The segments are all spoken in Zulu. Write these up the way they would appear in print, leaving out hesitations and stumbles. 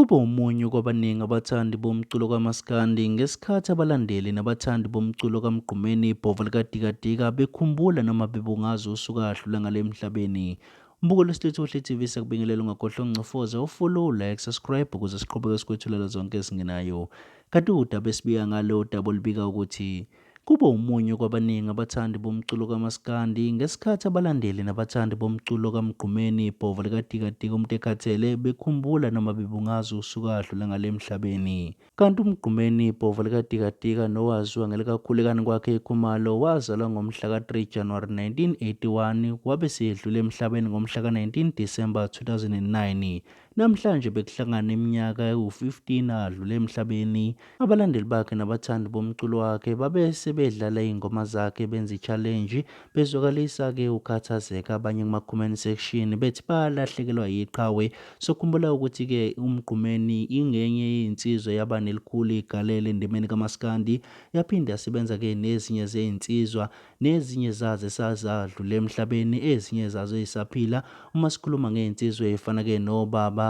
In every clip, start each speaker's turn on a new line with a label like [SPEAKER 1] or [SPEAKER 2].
[SPEAKER 1] Kube umunyu kwabaningi abathandi bomculo kaMaskandi ngesikhathi abalandeli nabathandi bomculo kaMgqumeni Ibhova likaDikadika bekhumbula noma bebungaza usuku adlula ngale emhlabeni. Mbuko lwesilethu TV sakubingelela, ungakhohlwa uncofoze ufollow, like, subscribe ukuze siqhubeke sikwethulela zonke ezingenayo. Kanti udaba esibika ngalo udaba olubika ukuthi kube umunyu kwabaningi abathandi bomculo kaMaskandi ngesikhathi abalandeli nabathandi bomculo kaMgqumeni Ibhova likaDikadika umuntu ekhathele bekhumbula noma bebungaza usuku adlula ngale emhlabeni. Kanti uMgqumeni Ibhova likaDikadika nowaziwa ngelikaKhulekani kwakhe Khumalo wazalwa ngomhla ka-3 January 1981 wabe seyedlule emhlabeni ngomhla ka-19 December 2009. Namhlanje bekuhlangana iminyaka ewu-15 adlule emhlabeni. Abalandeli bakhe nabathandi bomculo wakhe babe sebedlala iy'ngoma zakhe benza i-challenge bezwakalisa-ke ukukhathazeka abanye kuma-comment section bethi balahlekelwa yiqhawe. Sokhumbula ukuthi-ke uMgqumeni ingenye yeyinsizwa yaba nelikhulu igalelo endimeni kaMaskandi, yaphinde yasebenza-ke nezinye zeyinsizwa nezinye zazo esazadlula emhlabeni, ezinye zazo ezisaphila. Uma sikhuluma ngey'nsizwa ey'fana-ke nobaba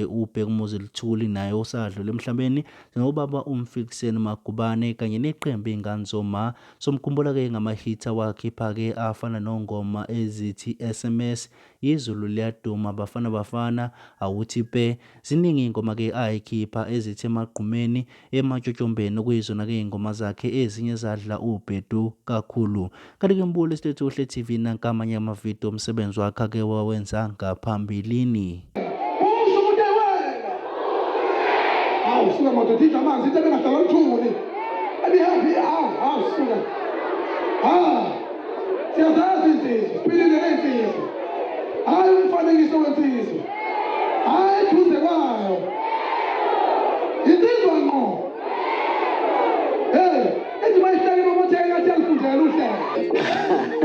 [SPEAKER 1] uBhekumuzi Luthuli naye osadlula emhlabeni, nobaba uMfikiseni Magubane kanye neqembu Iy'ngane Zoma. Somkhumbula-ke ngama-hit awakhipha-ke afana nongoma ezithi SMS, Izulu Liyaduma, Bafana Bafana, Awuthi Pe. Ziningi iy'ngoma-ke ayikhipha ezithi Emagqumeni, Ematshotshombeni, okuyizona-ke iy'ngoma zakhe ezinye zadla ubhedu kakhulu. Kanti-ke mbulo esilethu Uhle TV, nanka amanye amavidiyo omsebenzi wakhe ake wawenza ngaphambilini.
[SPEAKER 2] Usho ukuthi wena. Hawu suka madoda, idla amanzi into ebengahlala luthuli. Ebihappy, hawu hawu suka. Ha. Siyazazi insizwa, siphilile nensizwa. Hayi umfanekiso wensizwa. Hayi eduze kwayo. Insizwa ngqo. Hey, ethi mayihleke momotheka ngathi yalifundela uhlelo.